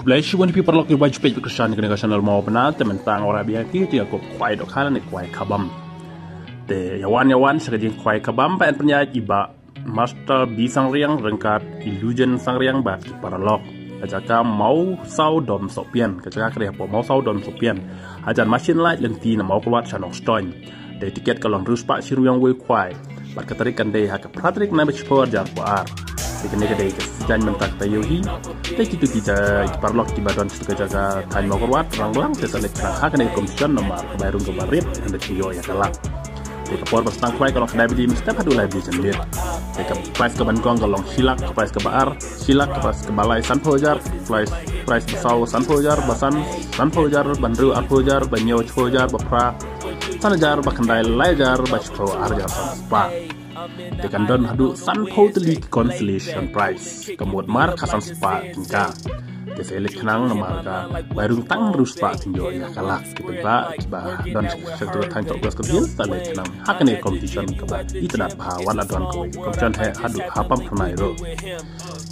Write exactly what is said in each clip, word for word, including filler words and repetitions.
Khublei shibun ïa phi paralok kiba ju peit bad kyrshan ïa kane ka channel Mawbynna, te mynta nga wanrah ïa phi ïa ka kwai dohkha lane kwai kabam. Te ïa wan ïa wan sha ka jingkwai kabam ba yn pynïaid i Bah Master B Sangriang ryngkat i Lujen Sangriang bad ki paralok. Ka jaka Mawsaw Dom Sohpian, ka jaka ka dei hapoh Mawsaw Dom Sohpian. Hajan Machine Light lynti na Mawkyrwat sha Nongstoiñ. Te tiket ka long hynriew spah shi ryngwiang wei kwai. Bad ka tarik kan dei ha ka phra tarik nai bad shiphew arhajar arphew ar. Te kane ka dei ka sien mynta ka taïew hi. Te kito ki ja-, ki paralok kiba don sha ka jaka thaiñ Mawkyrwat, Rangblang, te sa leit khnang ha kane ka competition namar ka bai rung kaba rit, hynrei ki ïoh ïa ka lak. Te ka por ban sdang khwai ka long khyndai baje mynstep haduh lai baje janmiet. Te ka prize ka ban kong ka long shi lak, ka prize kaba ar shi lak, ka prize kaba lai sanphew hajar, prize, prize ba saw sanphew hajar, ba san sanphew hajar, ba hynriew arphew hajar, ba hynñiew shiphew hajar, ba phra san hajar, ba khyndai lai hajar, ba shiphew ar hajar san spah. Te kan don haduh sanphew tylli ki consolation prize. Ka mut mar khatsan spah tyngka. Te sa leit khnang namar ka bai rung tang hynriew spah tyngka ïa ka lak. Te kiba, kiba don sha ka thaiñ South West ka biang sa leit khnang ha kane ka competition kaba itynnad bha, wat la don kawei ka competition haduh ha Pamphyrnai ruh.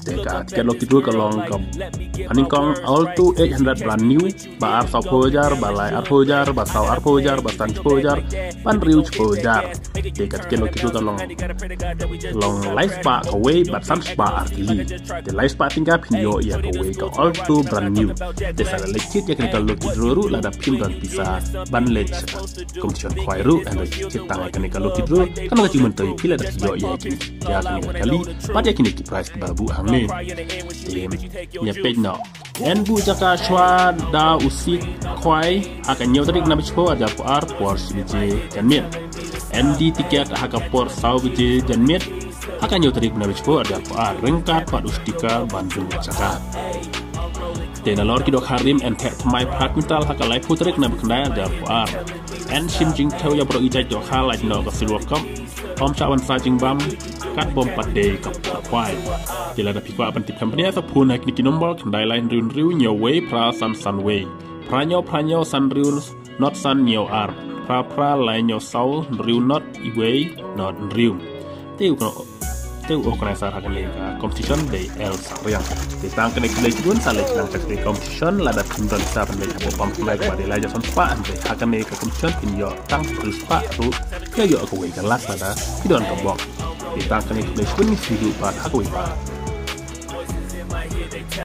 Te ka tiket lucky draw ka long ka panyngkong Alto eight hundred brand new, ba ar sanphew hajar, ba lai arphew hajar, ba saw arphew hajar, ba san shiphew hajar, ba hynriew shiphew hajar. Te ka tiket lucky draw ka long, long lai spah kawei bad san spah ar tylli. Te lai spah tyngka phin ïoh ïa kawei ka Alto brand new. Te sa leit check ïa kane ka lucky draw ruh lada phim don pisa ban leit sha ka competition khwai ruh, hynrei check tang ïa kane ka lucky draw. Kan long ka jingmyntoi ïa phi lada phi ïoh ïa kane, ïa kane ka kali bad ïa kine ki prize kiba la buh hangne. Te ïa peit noh. Yn buh jaka shuwa da u siew khwai ha ka hynñiew tarik nai bad shiphew arhajar arphew ar por shi baje janmiet. Yn die tiket ha ka por saw baje janmiet ha ka hynñiew tarik nai bad shiphew arhajar arphew ar ryngkat bad u sticker ban buh jaka. Te nalor ki dohkha rim yn theh thymmai phra kwintal ha ka laiphew tarik nai bad khyndai arhajar arphew ar. Yn shim jingthew ïa baroh ki jait dohkha lait noh ka Silver Cup. Ym shah ban sa jingbam katba ym pat dei ka por khwai. Te lada phi kwah ban tip kham bniah sa phone ha kine ki nombor: khyndai lai hynriew hynriew hynñiew wei phra san san wei, phra hynñiew phra hynñiew san hynriew not san hynñiew ar, phra phra lai hynñiew saw hynriew not wei not hynriew. Te u, te u organizer ha kane ka competition dei L Sangriang. Te tang kane ka dei shibun, sa leit khnang sha kane ka competition, lada phim don pisa ban leit hapoh Pamphyrnai kaba dei lai hajar san spah, hynrei ha kane ka competition phin ïoh tang hynriew spah ruh, ïa ïoh kawei ka lak lada phi don ka bok. Te tang kane ka dei shibun, ngin sa ïakynduh pat ha kawei pat.